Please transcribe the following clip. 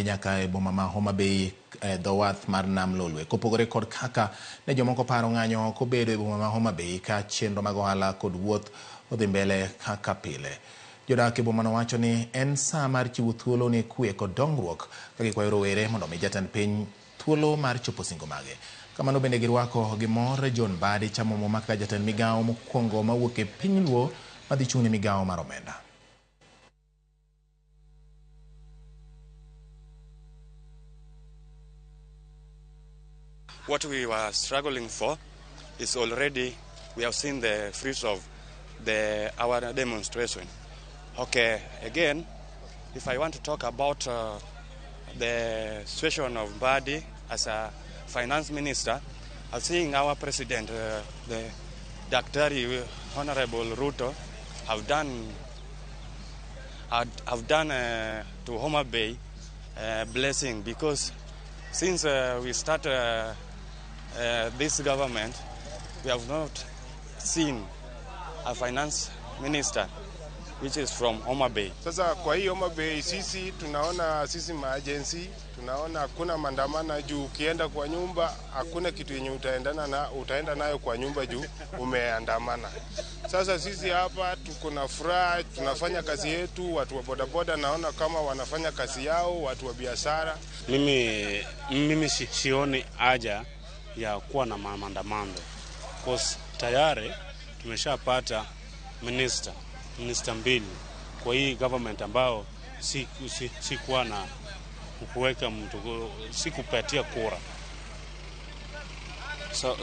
Nyaka e boma ma Homa Bay e dho wath mar Nam Lolwe. Kopogore kod kaka ne jomoko paro, ng'anyo ok obedo e boma ma Homa Bay ka chenro mag ohala kod wuoth odhi mbele kaka pile. Jodak e bomano wacho ni en saa mar chiwo thuolo ne kwe kod dongruok ka gikwayo rowere mondo omi jatend piny thuolo mar chopo singo mage. Kamano bende girwako gi mor John Mbadi chamo muma kaka jatend migawo mokwongo mawuok e piny Luo madhi chung' ne migawo mar omenda. What we were struggling for is already, we have seen the fruits of our demonstration. Okay, again, if I want to talk about the situation of Mbadi as a finance minister, I'm seeing our president, the Daktari Honorable Ruto, have done to Homa Bay blessing, because since we start this government, we have not seen a finance minister which is from Homa Bay. Sasa kwa hii Homa Bay sisi tunaona, sisi maagency tunaona hakuna maandamano juu ukienda kwa nyumba hakuna kitu yenye utaendana na utaenda nayo kwa nyumba juu umeandamana. Sasa sisi hapa tuko na furaha, tunafanya kazi yetu. Watu wa bodaboda naona kama wanafanya kazi yao, watu wa biashara. Mimi sioni haja ya kuwa na maandamano, 'cause tayari tumeshapata minister mbili kwa hii government ambao si kuwa na kuweka mtu, si kupatia kura, so.